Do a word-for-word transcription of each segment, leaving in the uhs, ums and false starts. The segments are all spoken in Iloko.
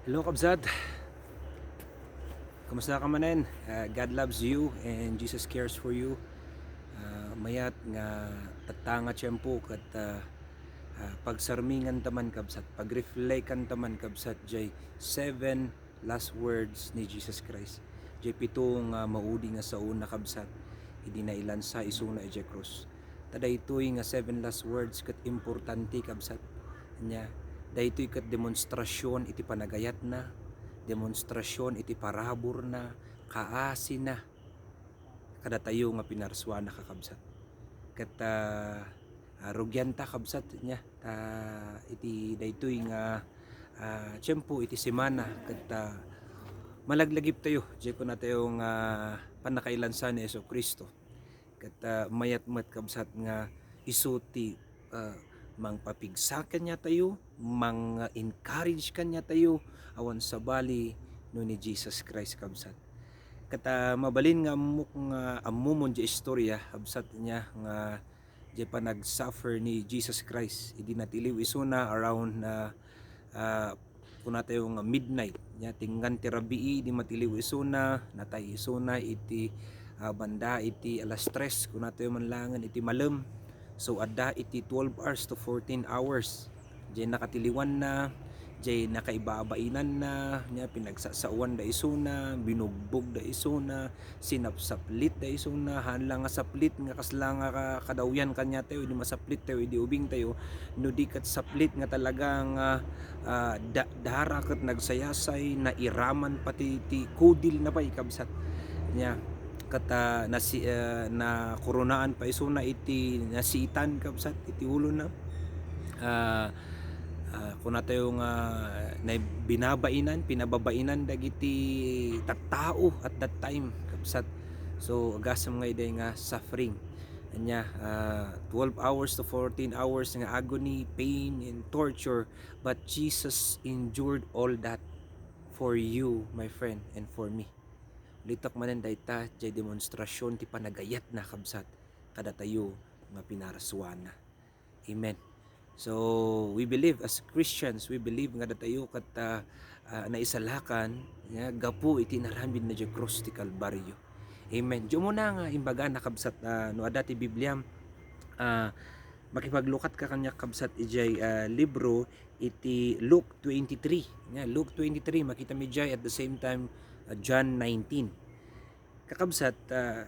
Hello, kabsat. Kumusta ka manen? Uh, God loves you and Jesus cares for you. Uh, mayat nga tatta nga tiempo ket, uh, uh, pagsarmingan taman, kabsat, pagreflekan taman, kabsat, jay seven last words ni Jesus Christ. Jay pito nga maudi nga saona, kabsat, idi nailansa isuna idiay krus. Ta daytoy nga seven last words ket importante, kabsat. Nya, daytoy ket demonstrasyon iti panagayatna, demonstrasyon iti paraburna, kaasina kadatayo nga pinarsuana, kakabsat. Ket, ah, ah, rugianta, kabsat, nya, ta iti daytoy nga, ah, tiempo iti semana ket, ah, malaglagiptayo, jay kunatayo nga pannakailansa ni Jesu-Cristo. Ket, ah, mayat met, kabsat, nga isu ti, ah, mangpapigsa kaniatayo, mang-encourage kaniatayo, awan sabali no ni Jesus Christ, kabsat. Ket, ah, mabalin nga ammok nga ammomon diay istorya, kabsat, nya nga diay panagsuffer ni Jesus Christ idi natiliw isuna around na, ah, kunatayo nga midnight. Nya, tinggan ti rabii idi matiliw isuna, natay isuna iti, ah, banda iti alas tres, kunatayo man laengen iti malem. So, adda iti twelve hours to fourteen hours. Jay nakatiliwanna, jay nakaibabainanna, nya pinagsasaoanda isuna, binugbogda isuna, sinapsaplit da isuna, haan la nga saplit nga kasla nga ka-, kadawyan kaniatayo idi masaplit tayo idi ubing tayo, no di ket saplit nga talaga nga, ah, da-, dara ket nagsayasay, nairaman pati ti kudilna pay, kabsat. Nya, ket, ah, nasi-, ah, nakoronaan pa isuna iti nasitan, kabsat, iti ulona. Ah, ah, kunatayo nga na-, binabainan, pinababainan dagiti tattao at that time, kabsat. So, agasem nga idi nga suffering. Anya, ah, twelve hours to fourteen hours nga agony, pain, and torture, but Jesus endured all that for you, my friend, and for me. Ulitek manen dayta, jay demonstrasyon ti panagayatna, kabsat, kadatayo nga pinarsuana. Amen. So, we believe as Christians, we believe nga datayo ket, ah, ah, naisalakan, ya, gapu iti inaramidna diay krus ti Kalbario. Amen. Diay umuna nga imbagana, kabsat, ah, no adda ti Biblia, ah, makipaglukatka kaniak, kabsat, idiay, ah, libro iti Luke twenty-three. Ya, Luke twenty-three, makitami diay, at the same time, ah, John nineteen. Kakabsat, ah,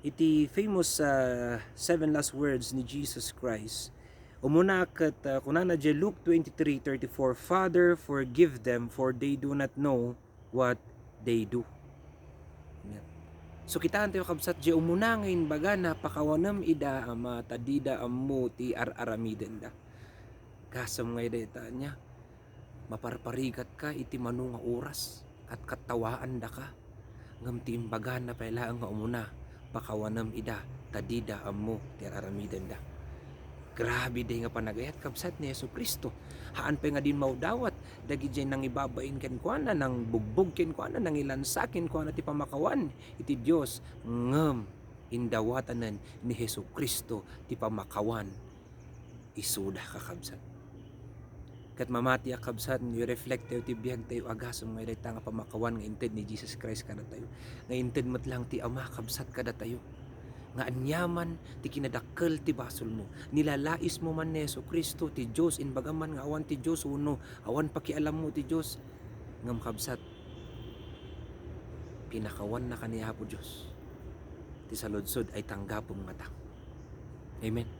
iti famous, ah, seven last words ni Jesus Christ, umuna ket, ah, kunana diay Luke twenty-three thirty-four, "Father, forgive them, for they do not know what they do." Amen. So, kitaentayo, kabsat, diay umuna nga imbagana, "Pakawanem ida, Ama, ta dida ammo ti ar-aramidenda." Gasem nga dayta, nya, maparparigatka iti mano nga oras, katkattawaandaka. Ngem ti imbagana pay laeng nga umuna, "Pakawanem ida, ta dida ammo ti ar-aramidenda." Grabe diay nga panagayat, kabsat, ni Jesu-Cristo. Haan pay nga dimmawdawat dagidiay nangibabain kenkuana, nangbugbog kenkuana, nangilansa kenkuana ti pamakawan iti Dios, ngem indawatanen ni Jesu-Cristo ti pamakawan isuda, kakabsat. Ket mamatiak, kabsat, no i-reflect tayo ti biag tayo, agasem nga dayta nga pamakawan nga inted ni Jesus Christ kadatayo, nga inted met lang ti Ama, kabsat, kadatayo. Nga aniaman ti kinadakkel ti basolmo. Nilalaismo man ni Jesu-Cristo, ti Dios, imbagam man nga awan ti Dios, wenno awan pakialammo ti Dios. Ngem, kabsat, pinakawannaka ni Apo Dios. Ti saludsod ay tanggapem ngata. Amen.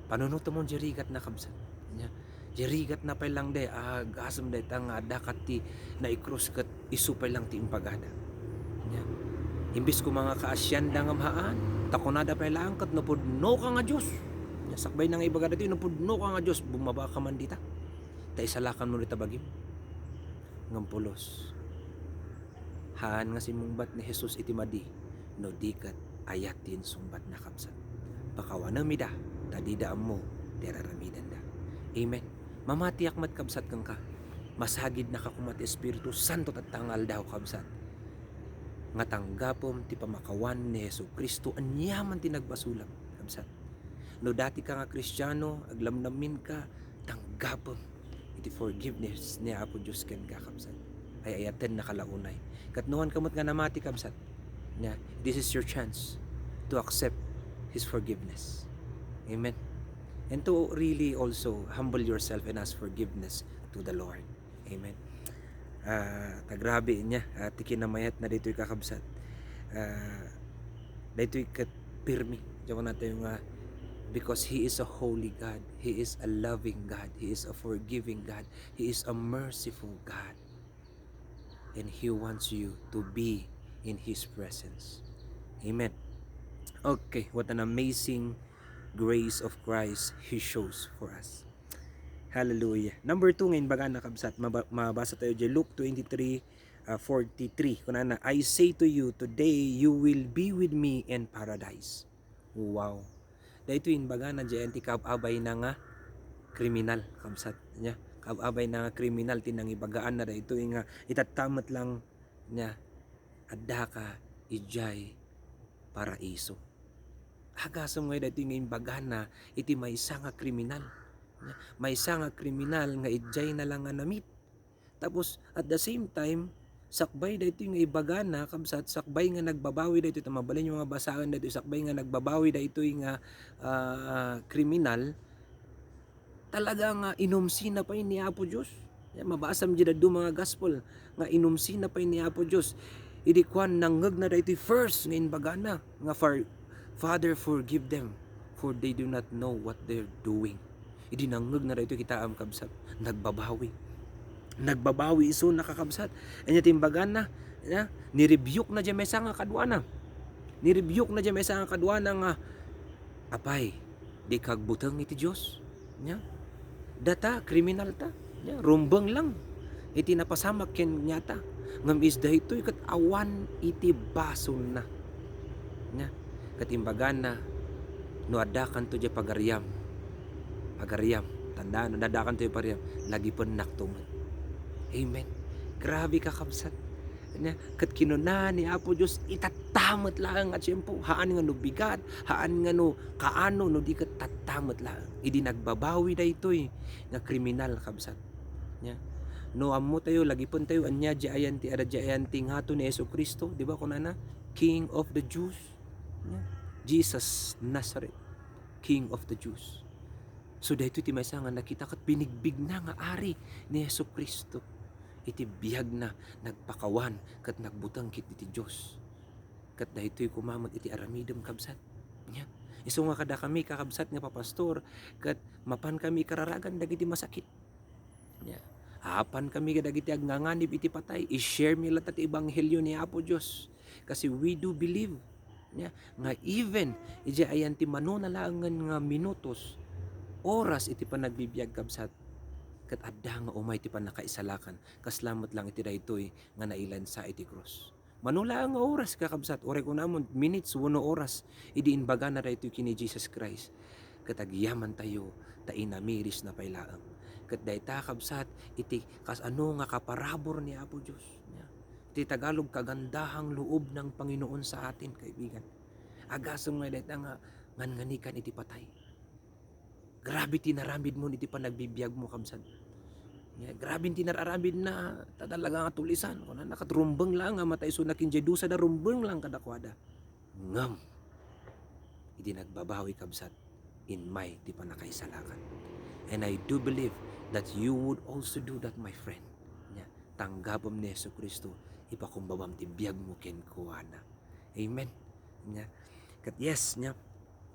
Panunotem diay rigatna, kabsat. Nya, diay rigatna pay lang diay, ah, agasem dayta nga adda ket ti naikrus ket isu pay lang ti impagada. Nya, imbes koma nga kaasianda ngem haan, ta kunada pay laeng ket, "Napudnoka nga Dios." Nya, sakbay na nga ibaga daytoy, "Napudnoka nga Dios, bumabaka man dita. Ta isalakanmo dita bagim." Ngem pulos, haan nga simmungbat ni Jesus iti madi, no di ket ayat ti insungbatna, kabsat. "Pakawanem ida, ta dida ammo ti ar-aramidenda." Amen. Mamatiak met, kabsat, kenka. Masagidnaka koma ti Espiritu Santo tatta nga aldaw, kabsat, nga tanggapem ti pamakawan ni Jesu-Cristo aniaman ti nagbasolem, kabsat. No dati ka nga Kristiano, aglamnamminka, tanggapem ti forgiveness ni Apo Dios kenka, kabsat. Ay-ayatenna ka la unay. Ket no haan ka met nga namati, kabsat, nia, this is your chance to accept His forgiveness. Amen. And to really also humble yourself and ask forgiveness to the Lord. Amen. Ah, ta grabe nia, ah, ti kinamayatna ditoy, kakabsat. Ah, daytoy ket pirmi. Diyan natayo nga, because He is a holy God, He is a loving God, He is a forgiving God, He is a merciful God. And He wants you to be in His presence. Amen. Okay, what an amazing grace of Christ He shows for us. Hallelujah. Number two nga imbagana, kabsat, maba-, mabasa tayo diay Luke twenty-three, ah, forty-three. Kunana, "I say to you, today you will be with me in paradise." Wow. Daytoy imbagana diay ti kaab-abayna nga kriminal, kabsat, nia. Kaab-abayna nga kriminal ti nangibagaanna daytoy nga itatta met lang, nia, addaka idiay paraiso. Agasem nga daytoy nga imbagana iti maysa nga kriminal. Nia, maysa nga kriminal nga idiayna lang nga na-meet. Tapos, at the same time, sakbay daytoy nga ibagana, kabsat, sakbay nga nagbabawi daytoy, ta mabalinyo nga basaen daytoy, sakbay nga nagbabawi daytoy nga, ah, kriminal, talaga nga inumsina pay ni Apo Dios. Nia, mabasam diay dadduma nga gospel nga inumsina pay ni Apo Dios. Idi kuan, nangngegna daytoy first nga imbagana nga, "Far-, Father, forgive them, for they do not know what they're doing." Idi nangngegna daytoy, kitaem, kabsat, nagbabawi. Nagbabawi isuna, kakabsat. Ania ti imbagana? Nia, ni-rebuke na diay maysa nga kaduana. Ni-rebuke na diay maysa nga kaduana nga, "Apay, dika agbuteng iti Dios?" Nia? Data, kriminalta. Nia, rumbeng lang iti napasamak ken niata. Ngem is daytoy ket awan iti basolna. Nia, ket imbagana, "No addakanto diay pagariam, agariam, tandaan, no addakanto diay pagariam, lagipennakto met." Amen. Grabe, kakabsat. Nia, ket kinuna ni Apo Dios, itatta met laeng a tiempo. Haan nga no bigat, haan nga no kaano, no di ket tatta met laeng. Idi nagbabawi daytoy nga kriminal, kabsat. Nia. No ammo tayo, lagipen tayo, ania diay ayan ti, ada diay ayan ti ngato ni Jesu-Cristo, di ba, kunana, "King of the Jews." Nia. Jesus Nazareth, King of the Jews. So, daytoy ti maysa nga nakita ket binigbigna nga ari ni Jesu-Cristo. Iti biagna, nagpakawan ket nagbuteng ket iti Dios. Ket daytoy koma met iti aramidem, kabsat. Nia. Isu nga kadakami, kakabsat, nga papastor, ket mapankami ikararagan dagiti masakit. Nia. Apankami kadagiti agnganganib iti patay. I-share mi latta ti ebanghelio ni Apo Dios. Kasi we do believe, nia, nga even idiay ayan ti mano na laengen nga minutos, oras iti panagbibiag, kabsat, ket adda nga umay ti pannakaisalakan. Kasla met lang iti daytoy nga nailansa iti krus. Mano laeng nga oras, kakabsat, uray kunamon, minutes wenno oras, idi imbagana daytoy ken ni Jesus Christ. Ket agyamantayo ta inamirisna pay laeng. Ket dayta, kabsat, iti kasano nga kaparabur ni Apo Dios. Nia. Ti Tagalog, kagandahang loob ng Panginoon sa atin, kaibigan. Agasem nga dayta nga nganganikan iti patay. Grabe ti naramidmo iti panagbibiagmo, kabsat. Nia, grabe ti nararamidna, ta talaga nga tulisan. Kunana, ket rumbeng laeng nga mata isuna ken diay dusada, rumbeng laeng kadakuada. Ngem, idi nagbabawi, kabsat, immay ti pannakaisalakan. And I do believe that you would also do that, my friend. Nia, tanggapem ni Jesu-Cristo, ipakumbabam ti biagmo kenkuana. Amen. Nia. Ket yes, nia,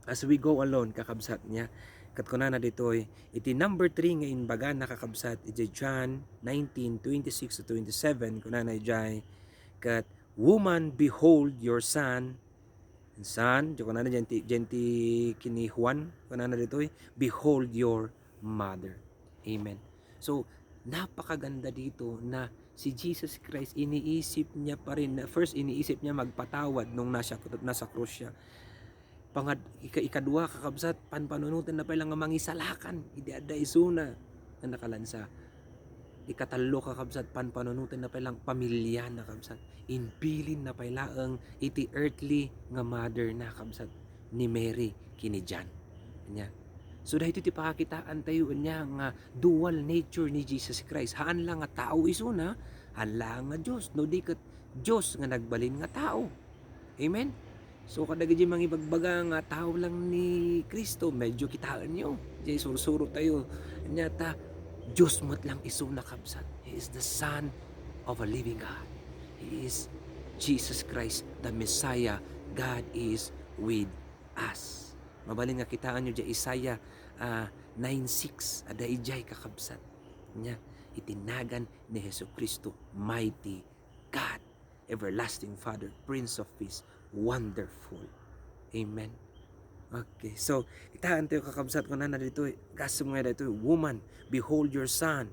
as we go along, kakabsat, nia, ket kunana ditoy, iti number three nga imbagana, kakabsat, iti John nineteen twenty-six to twenty-seven, kunana idiay, ket, "Woman, behold your son." Son, diay kunana diay ti, diay ti ken ni Juan, kunana ditoy, "Behold your mother." Amen. So, napakaganda dito na si Jesus Christ, iniisip niya pa rin na, first, iniisip niya magpatawad nung nasa, nasa krus siya. Pangad-, ika-, ikadua, kakabsat, panpanunotenna pay lang nga mangisalakan idi adda isuna nga nakalansa. Ikatallo, kakabsat, panpanunotenna pay lang pamiliana, kabsat. Imbilinna pay laeng iti earthly nga mother na, kabsat, ni Mary ken ni John. Nia. So, daytoy ti pakakitaan tayo ania nga dual nature ni Jesus Christ. Haan la nga tao isuna, haan la nga Dios, no di ket Dios nga nagbalin nga tao. Amen? So, kadagiti mangibagbaga nga tao lang ni Cristo, medyo kitaenyo. Diay sursuro tayo. Ania ta, Dios met lang isuna, kabsat. He is the Son of a living God. He is Jesus Christ, the Messiah. God is with us. Mabalin nga kitaenyo diay Isaiah, ah, nine six, adda idiay, kakabsat. Ania, iti nagan ni Jesu-Cristo, Mighty God, Everlasting Father, Prince of Peace, Wonderful. Amen. Okay, so, kitaen tayo, kakabsat, kunana ditoy, gasem nga ditoy, "Woman, behold your son."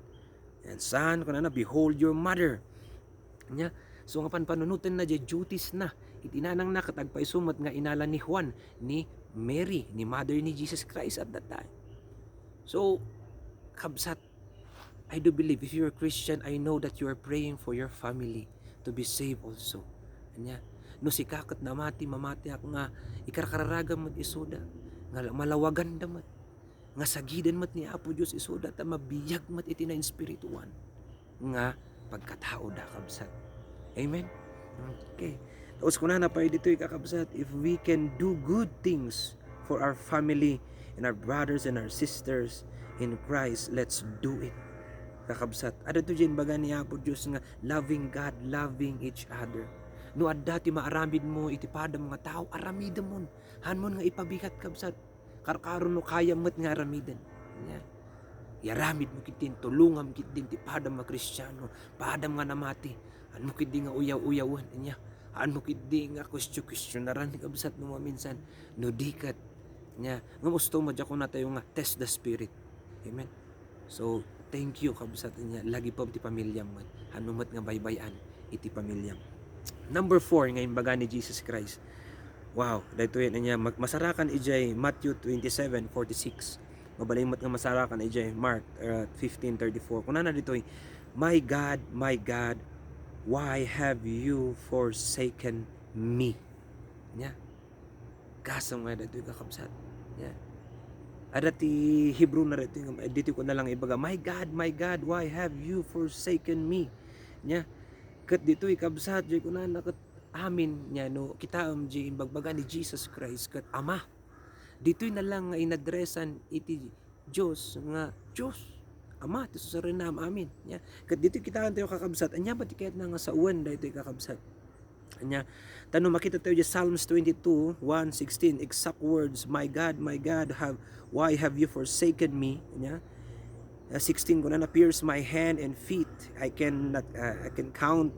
And son, kunana, "Behold your mother." Ania, so nga panpanunotenna diay duties na iti nanangna, ket agpayso met nga inala ni Juan ni Mary, ni mother ni Jesus Christ at that time. So, kabsat, I do believe, if you're a Christian, I know that you are praying for your family to be saved also. Ania, no sika ket namati, mamatiak nga ikarkararagam met isuda, nga malawaganda met, nga sagiden met ni Apo Dios isuda, ta mabiag met iti nainspirituan nga pagkataoda, kabsat. Amen? Okay. Tapos kunana pay ditoy, kakabsat, if we can do good things for our family and our brothers and our sisters in Christ, let's do it. Kakabsat, adda to diay imbaga ni Apo Dios nga loving God, loving each other. No adda ti maaramidmo iti padam nga tao, aramidemon. Haanmon nga ipabigat, kabsat. Karkaro no kayam met nga aramiden. Ania, iaramidmo ketdin, tulongam ketdin ti padam a Kristiano, padam nga namati. Haanmo ketdi nga uyaw-uyawen, ania. Haanmo ketdi nga kuestio-kuestionaran, kabsat, no maminsan. No di ket, ania, ngem usto met diay kunatayo nga test the spirit. Amen. So, thank you, kabsat, ania, lagipem ti pamiliam met. Haanmo met nga baybay-an iti pamiliam. Number four nga imbaga ni Jesus Christ. Wow, daytoy ania, mag-, masarakan idiay Matthew twenty-seven forty-six. Mabalin met nga masarakan idiay Mark, uh, fifteen thirty-four. Kunana ditoy, "My God, my God, why have you forsaken me?" Ania? Gasem nga daytoy, kakabsat. Ania? Adda ti Hebreo na daytoy nga, ditoy kuna lang ibaga, "My God, my God, why have you forsaken me?" Ania? Ket ditoy, kabsat, diay kunana ket amin, ania, no kitaem diay imbagbaga ni Jesus Christ ket Ama. Ditoy na lang nga inadresan iti Dios nga Dios, Ama, ti susarenna am-amin. Ania? Ket ditoy kitaentayo, kakabsat, ania met ti kayatna nga sawen daytoy, kakabsat? Ania? Ta no makita tayo diay Psalms twenty-two, one, sixteen, exact words, "My God, my God, have, why have you forsaken me?" Ania? Uh, sixteen, kunana, "Pierce my hand and feet. I cannot, uh, I can count,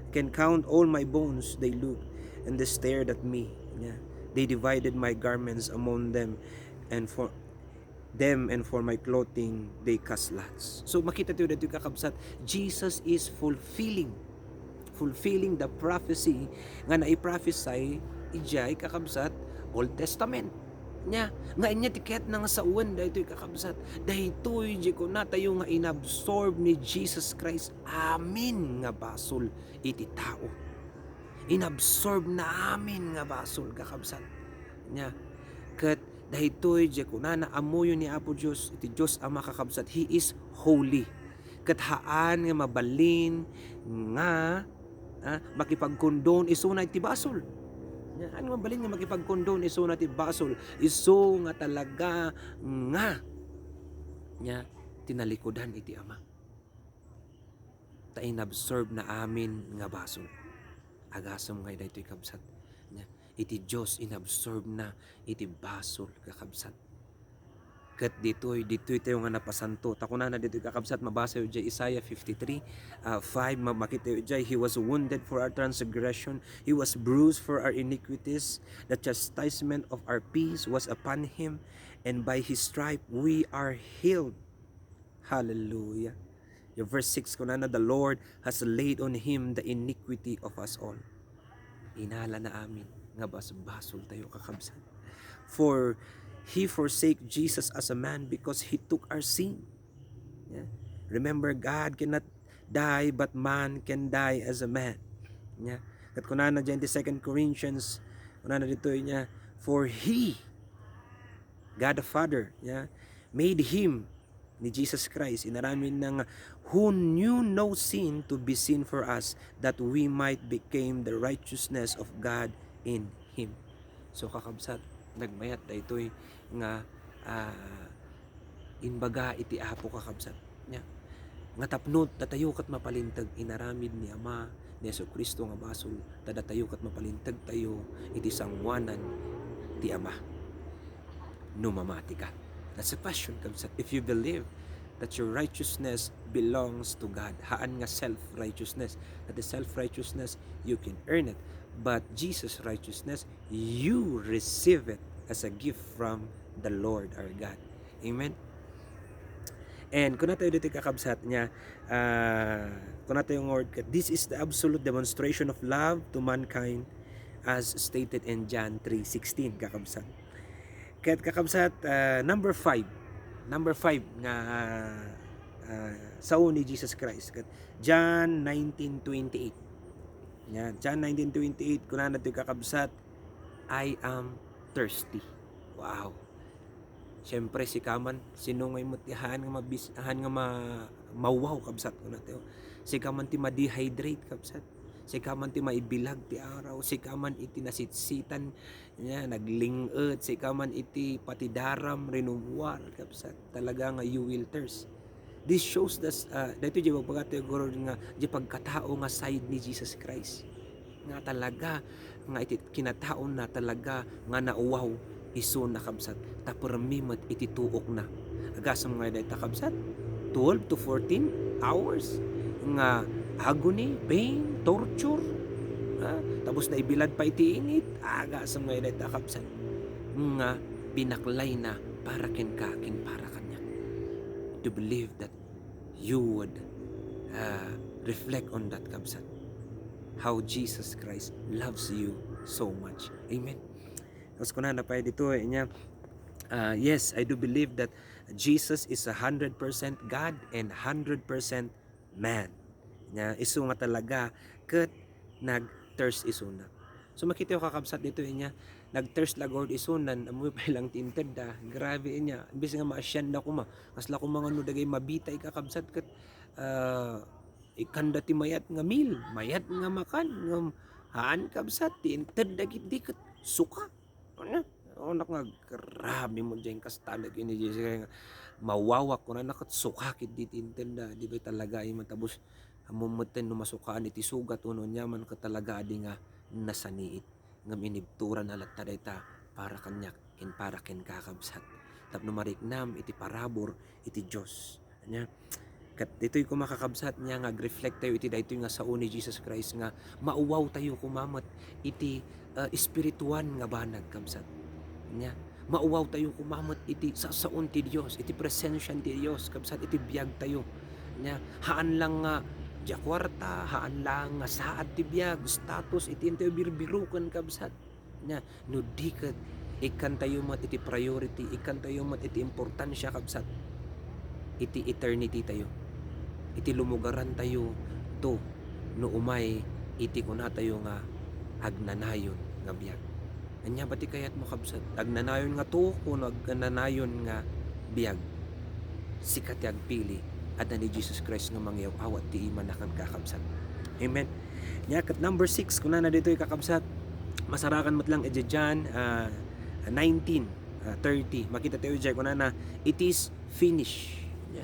I can count all my bones." They looked and they stared at me. Ania? "They divided my garments among them, and for them and for my clothing they cast lots." So, makita tayo daytoy, kakabsat, Jesus is fulfilling, fulfilling the prophecy nga naiprophesy idiay, kakabsat, Old Testament. Ania, nga ania ti kayatna nga sawen daytoy, kakabsat? Daytoy diay kunatayo nga inabsorb ni Jesus Christ amin nga basol iti tao. Inabsorb na amin nga basol, kakabsat. Ania, ket daytoy diay kunana, ammoyo ni Apo Dios, iti Dios Ama, kakabsat, He is holy. Ket haan nga mabalin nga, ah, makipagkondon isuna iti basol. Ania, haan nga mabalin nga makipagkondon isuna iti basol? Isu nga talaga nga, ania, tinalikudan iti Ama. Ta inabsorb na amin nga basol. Agasem nga daytoy, kabsat. Ania, iti Dios inabsorb na iti basol, kakabsat. Ket ditoy, ditoy tayo nga napasanto. Ta kunana ditoy, kakabsat, mabasa yo diay Isaiah fifty-three, uh, five, ma-, makita yo diay, "He was wounded for our transgression, He was bruised for our iniquities, the chastisement of our peace was upon Him, and by His stripe we are healed." Hallelujah. Yung verse six, kunana, "The Lord has laid on Him the iniquity of us all." Inala na amin nga basbasol tayo, kakabsat. "For He forsake Jesus as a man because He took our sin." Ania? Remember, God cannot die, but man can die as a man. Ania? Ket kunana diay iti Second Corinthians, kunana ditoy, ania, "For He," God the Father, ania, made him, ni Jesus Christ, inaramidna nga, "Who knew no sin to be sin for us, that we might become the righteousness of God in him." So, kakabsat, nagmayat daytoy nga, ah, imbaga iti Apo, kakabsat. Nya, nga tapno datayo ket mapalinteg, inaramid ni Ama ni Jesu-Cristo nga basol, ta datayo ket mapalinteg tayo iti sangoanan ti Ama. No mamati ka. That's a question, kabsat. If you believe that your righteousness belongs to God, haan nga self-righteousness. That the self-righteousness, you can earn it. But Jesus' righteousness, you receive it as a gift from the Lord our God. Amen? And kuna tayo dito, kakabsat, nya, ah, kuna tayo nga word, this is the absolute demonstration of love to mankind as stated in John three sixteen, kakabsat. Ket, kakabsat, ah, number five. Number five nga, ah, sao ni Jesus Christ. Ket John nineteen twenty-eight. Yan, John nineteen twenty-eight, kunana ditoy, kakabsat, "I am thirsty." Wow. Siyempre, sika man, sino ngay met ti haan nga mabis-, haan nga ma-, mawaw, kabsat, kuna tayo. Sika man ti ma-dehydrate, kabsat. Sika man ti maibilag ti araw. Sika man iti nasitsitan, nya, nagling-et. Sika man iti patidaram, rinumwar, kabsat. Talaga nga you will thirst. This shows the, ah, daytoy diay ibagbaga tayo, gurud, nga diay pagkatao nga side ni Jesus Christ. Nga talaga nga iti kinataona talaga nga nauwaw isuna, kabsat, ta permi met iti tuokna. Agasem nga dayta, kabsat, twelve to fourteen hours nga agony, pain, torture, ha? Tapos naibilad pay iti init. Agasem nga dayta, kabsat, nga binaklayna para kenka, ken para kaniak. To believe that you would, uh, reflect on that, kabsat. How Jesus Christ loves you so much. Amen. Tapos kunana pay ditoy, nya, uh, yes, I do believe that Jesus is a hundred percent God and hundred percent man. Nya, isu nga talaga ket nag-thirst isuna. So, makita tayo, kakabsat, ditoy, nya, nag-thirst la gurud isuna, ammoyo pay lang ti intedda. Grabe, nya. Imbes nga maasianda koma, kasla koma nga no dagiti mabitay, kakabsat, ket, ah, ikkanda ti mayat nga meal, mayat nga makan, ngem haan, kabsat, ti intedda ketdi ket suka. Ano? Anak nga, grabe met diay kasta, lagi ni Jesus nga mawawak, kunana ket suka ketdi ti intedda, di pay talaga, ay matabus, ammom metten no masukaan iti sugat wenno aniaman ket talaga a di nga nasaniit. Ngem inibturanna latta dayta para kaniak ken para kenka, kabsat, tapno mariknam iti parabur iti Dios. Ania? Ket ditoy koma, kakabsat, nia nga agreflect tayo iti daytoy nga sao ni Jesus Christ nga mauwaw tayo koma met iti, ah, espirituan nga banag, kabsat. Nia? Mauwaw tayo koma met iti sasaon ti Dios, iti presensian ti Dios, kabsat, iti biag tayo. Nia? Haan lang nga dia kuarta, haan lang nga saad ti biag, status, iti intayo birbiruken, kabsat. Nia, no di ket ikkantayo met iti priority, ikkantayo met iti importansia, kabsat, iti eternity tayo, iti lumugaran tayo to no umay iti kunatayo nga agnanayon nga biag. Ania ba ti kayatmo, kabsat? Agnanayon nga to wenno agnanayon nga biag? Sika ti agpili. Adda ni Jesus Christ nga mangiyaw-awat ti imana kenka, kabsat. Amen. Nia, ket number six, kunana ditoy, kakabsat, masarakan met lang idiay John, ah, nineteen, ah, thirty. Makita tayo diay, kunana, "It is finished." Nia.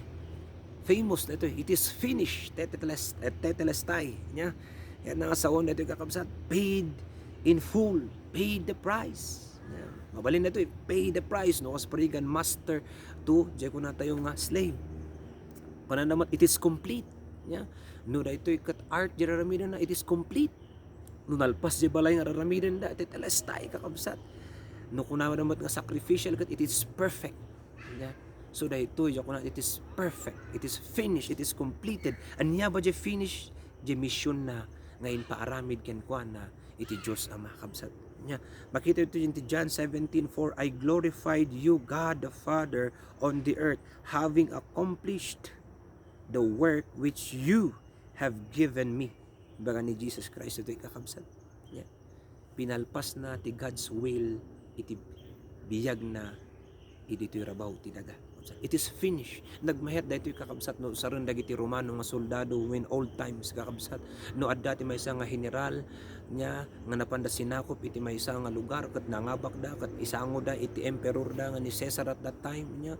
Famous daytoy, "It is finished." Teteles-, eh, tetelestai. Nia. Yan nga sao daytoy, kakabsat, paid in full, paid the price. Nia. Mabalin daytoy, pay the price, no? Kas parigan, master to, diay kunatayo nga slave. Kunana met, "It is complete." Nia. No daytoy ket art diay aramidenda, it is complete. No nalpas diay balay nga aramidenda, tetelestai, kakabsat. No kunana met nga sacrificial ket, it is perfect. Nia. So daytoy, diay kuna, it is perfect, it is finished, it is completed. Ania ba diay finish? Diay missionna nga impaaramid kenkuana iti Dios Ama, kabsat. Nia, makita ito iti John seventeen four, "I glorified you, God the Father, on the earth, having accomplished the work which you have given me." Ibaga ni Jesus Christ itoy, kakabsat. Nia. Pinalpasna ti God's will iti biagna idi toy rabaw ti daga. It is finished. Nagmahiat daytoy, kakabsat, no, saren dagiti Romano nga soldado when old times, kakabsat. No adda ti maysa nga general, nia, nga napanda sinakup iti maysa nga lugar, ket nangabakda, ket isangoda iti emperorda nga ni Cesar at that time, nia,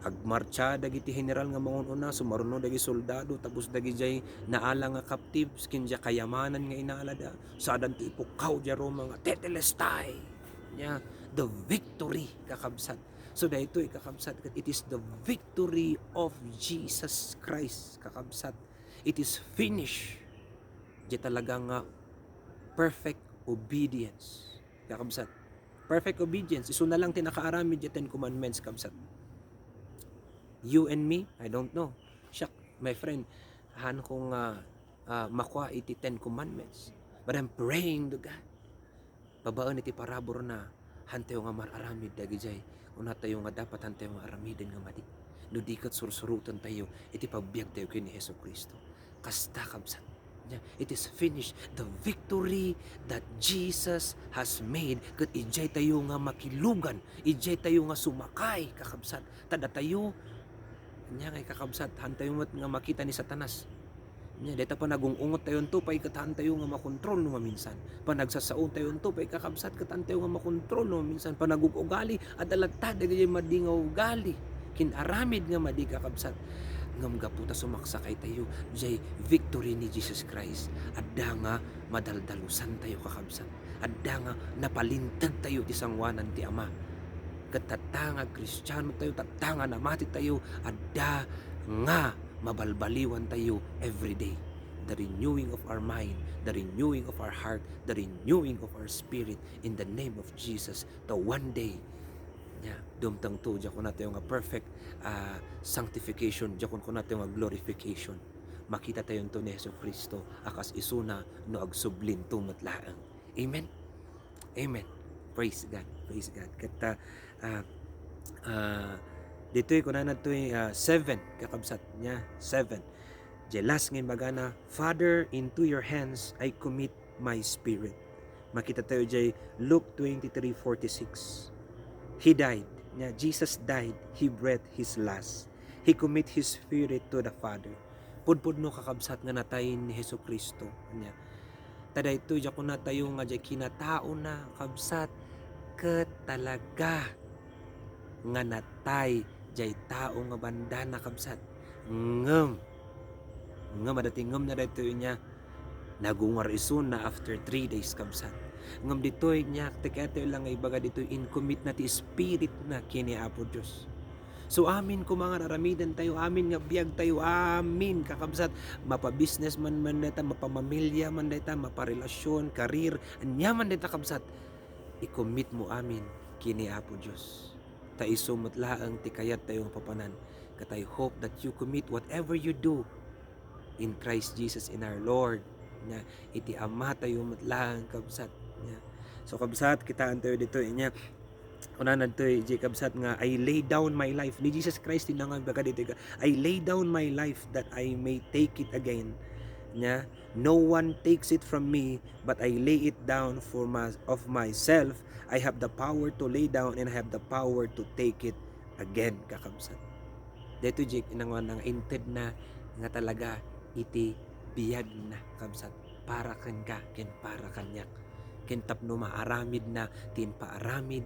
agmartsa dagiti general nga mangun-una, sumaruno dagiti soldado, tapos dagidiay naala nga captives, ken diay kayamanan nga inalada, sadanto ipukkaw diay Roma nga, "Tetelestai!" Nia, the victory, kakabsat. So, daytoy, kakabsat, ket it is the victory of Jesus Christ, kakabsat. It is finished. Diay talaga nga perfect obedience, kakabsat. Perfect obedience. Isuna lang ti nakaaramid diay Ten Commandments, kabsat. You and me, I don't know. Siak, my friend, haan ko nga, ah, makua iti Ten Commandments. But I'm praying to God. Babaen iti paraburna, hantayo nga mar-aramid dagidiay kunatayo nga dapat hantayo nga aramiden nga madi. No di ket sursurotentayo iti pagbiagtayo ken ni Jesu-Cristo. Kasta, kabsat. Nia, it is finished. The victory that Jesus has made. Ket idiay tayo nga makilugan, idiay tayo nga sumakay, kakabsat. Ta datayo, nia, ngay kakabsat, hantayo met nga makita ni Satanas. Nia, dayta panagung-ungottayonto pay ket hantayo nga makontrol no maminsan. Panagsasao tayonto pay, kakabsat, ket hantayo nga makontrol no maminsan. Panagug-ugali, adda latta dagiti madi nga ugali. Kin-aramid nga madi, kakabsat. Ngem gapu ta sumaksakaytayo, diay victory ni Jesus Christ. Adda nga madaldalusantayo, kakabsat. Adda nga napalintegtayo ti sangoanan ti Ama. Ket tatta nga Kristianotayo, tatta nga namatitayo, adda nga mabalbaliwantayo every day. The renewing of our mind, the renewing of our heart, the renewing of our spirit in the name of Jesus. Ta one day, nia, dumtengto, diay kunatayo nga perfect, ah, sanctification, diay kunatayo nga glorification. Makitatayonto ni Jesu-Cristo a kas isuna no agsublinto met laeng. Amen? Amen. Praise God. Praise God. Ket, ah, ah, ah, ditoy kunana toy, ah, seven, kakabsat, nia, seven. Diay last nga imbagana, "Father, into your hands I commit my spirit." Makitatayo diay Luke twenty-three forty-six. He died. Nia, Jesus died. He breathed his last. He commit his spirit to the Father. Pudpudno, kakabsat, nga natay ni Jesu-Cristo. Nia, ta daytoy, diay kunatayo nga diay kinataona, kabsat, ket talaga nga natay diay tao nga bandana, kabsat. Ngem, ngem adda ti ngemna daytoy, nia, nagungar isuna after three days, kabsat. Ngem ditoy, nia, ti kayatyo lang nga ibaga ditoy, in-commit na ti spirit na ken ni Apo Dios. So, amin koma nga aramidentayo, amin nga biagtayo, amin, kakabsat, mapa-business man, man dayta, mapamamilya man dayta, maparelasyon, career, ania man dayta, kabsat, i-commit mo amin ken ni Apo Dios. Ta isu met laeng ti kayattayo nga papanan. Ket I hope that you commit whatever you do in Christ Jesus in our Lord. Nia, iti Amatayo met laeng, kabsat. Nia. So, kabsat, kitaentayo ditoy, nia, kunana ditoy, diay kabsat nga, "I lay down my life." Ni Jesus Christ ti nangabaga ditoy, "I lay down my life that I may take it again." Nia, "No one takes it from me, but I lay it down for my, of myself. I have the power to lay down and I have the power to take it again," kakabsat. Daytoy diay nanguana nga intedna nga talaga iti biagna, kabsat, para kenka ken para kaniak, ken tapno maaramidna ti impaaramid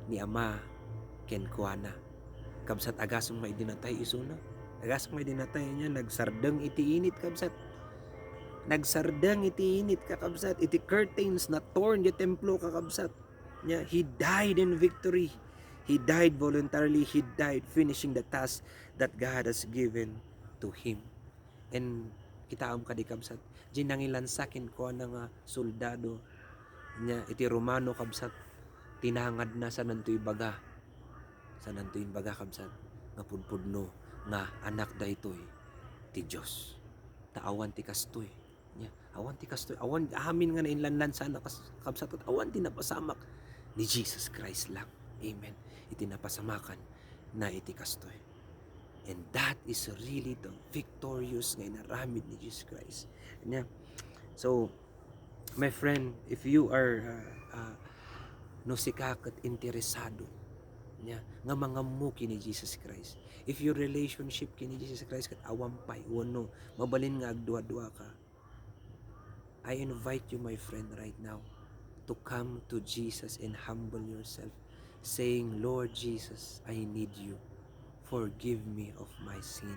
ni Ama kenkuana. Kabsat, agasem nga idi natay isuna. Agasem nga idi natay, nia, nagsardeng iti init, kabsat. Nagsardeng iti init, kakabsat. Iti curtains na torn diay templo, kakabsat. Nia, he died in victory. He died voluntarily. He died finishing the task that God has given to him. And kitaem kadi, kabsat, diay nangilansa kenkuana nga soldado, nia, iti Romano, kabsat, tinangadna, saananto ibaga. Saananto ibaga, kabsat, nga pudpudno nga anak daytoy ti Dios. Ta awan ti kastoy. Nia, awan ti kastoy. Awan, amin nga nainlanlansana, kas-, kabsat, ket awan ti napasamak ni Jesus Christ lang. Amen. Iti napasamakan na iti kastoy. And that is really the victorious nga inaramid ni Jesus Christ. Nia. So, my friend, if you are, uh, uh, no sika ket interesado, Nia, nga mangammo ken ni Jesus Christ. If your relationship ken ni Jesus Christ ket awan pay wenno mabalin nga agduaduaka, I invite you, my friend, right now to come to Jesus and humble yourself, saying, "Lord Jesus, I need you. Forgive me of my sin."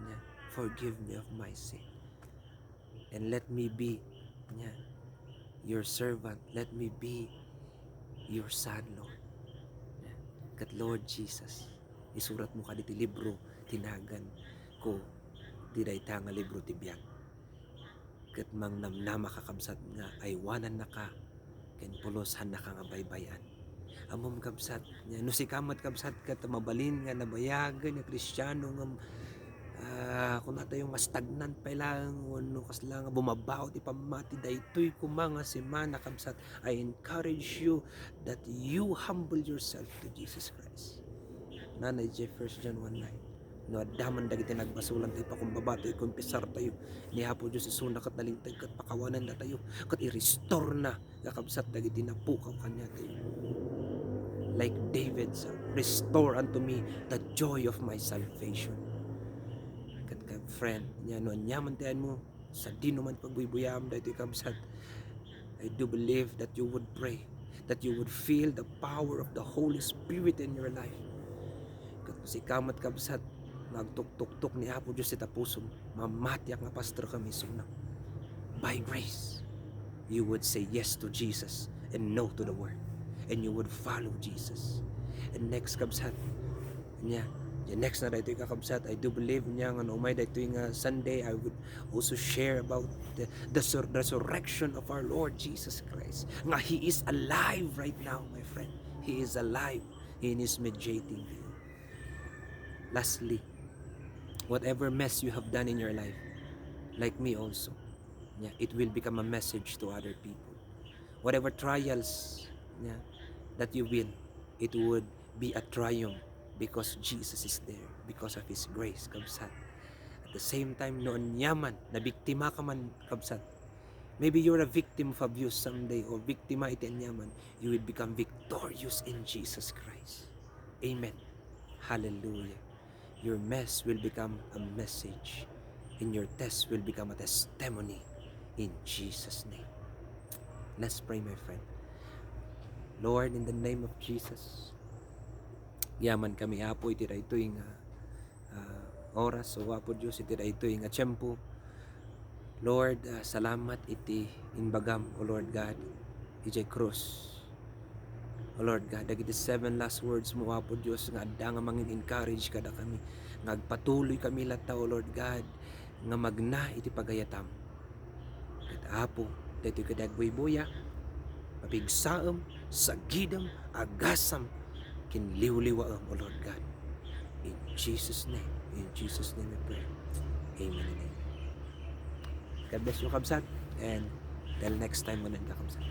Nia, "Forgive me of my sin. And let me be, nia, your servant. Let me be your son, Lord." Nia, ket, "Lord Jesus, isuratmo kadi ti libro ti naganko ti dayta nga libro ti biag." Ket mangnamnamaka, kabsat, nga aywanannaka ken pulos, haannaka nga baybay-an. Ammom, kabsat, nia, no sika met, kabsat, ket mabalin nga nabayagen nga Kristiano ngem, ah, kunatayo nga stagnant pay laeng wenno kasla nga bumabaw ti pammati daytoy koma nga semana, kabsat, I encourage you that you humble yourself to Jesus Christ. Nanay Jeff, First John one nine. No adda man dagiti nagbasolan, ta ipakumbaba tayo, ikumpisar tayo ni Apo Dios, isuna ket nalinteg ket pakawanennatayo, ket i-restore na, kakabsat, dagiti napukaw kaniatayo. Like David sa, "Restore unto me the joy of my salvation." Ket, ket friend, nia, no aniaman ti ayanmo, sadino man pagbuybuyaam daytoy, kabsat, I do believe that you would pray, that you would feel the power of the Holy Spirit in your life. Ket no sika met, kabsat, nga agtuktuktok ni Apo Dios ita pusom, mamatiak nga pastorkami, isuna. By grace, you would say yes to Jesus and no to the world. And you would follow Jesus. And next, kabsat, nia, the next na daytoy, kakabsat, I do believe, nia, nga no umay daytoy nga Sunday, I would also share about the, the sur-, resurrection of our Lord Jesus Christ. Nga He is alive right now, my friend. He is alive. He is mediating you. Lastly, whatever mess you have done in your life, like me also, nia, it will become a message to other people. Whatever trials, nia, that you've been, it would be a triumph because Jesus is there, because of His grace, kabsat. At the same time, no aniaman, nabiktima ka man, kabsat, maybe you're a victim of abuse someday, o biktima iti aniaman, you will become victorious in Jesus Christ. Amen. Hallelujah. Your mess will become a message, and your test will become a testimony in Jesus' name. Let's pray, my friend. Lord, in the name of Jesus, yaman kami, Apo, iti daytoy nga, ah, oras, o Apo Dios, iti daytoy nga tiempo. Lord, ah, salamat iti imbagam, O Lord God, idiay krus. O Lord God, dagiti seven last words mo, Apo Dios, nga adda nga mangin-encourage kadakami, nga agpatuloy kami latta, O Lord God, nga magna iti pagayatam. Ket, Apo, daytoy kadi agbuybuya, mapigsaem, sagidem, agasam, ken liwliwaem, O Lord God. In Jesus' name, in Jesus' name we pray. Amen and amen. God bless you, kabsat, and till next time, unan, kakabsat.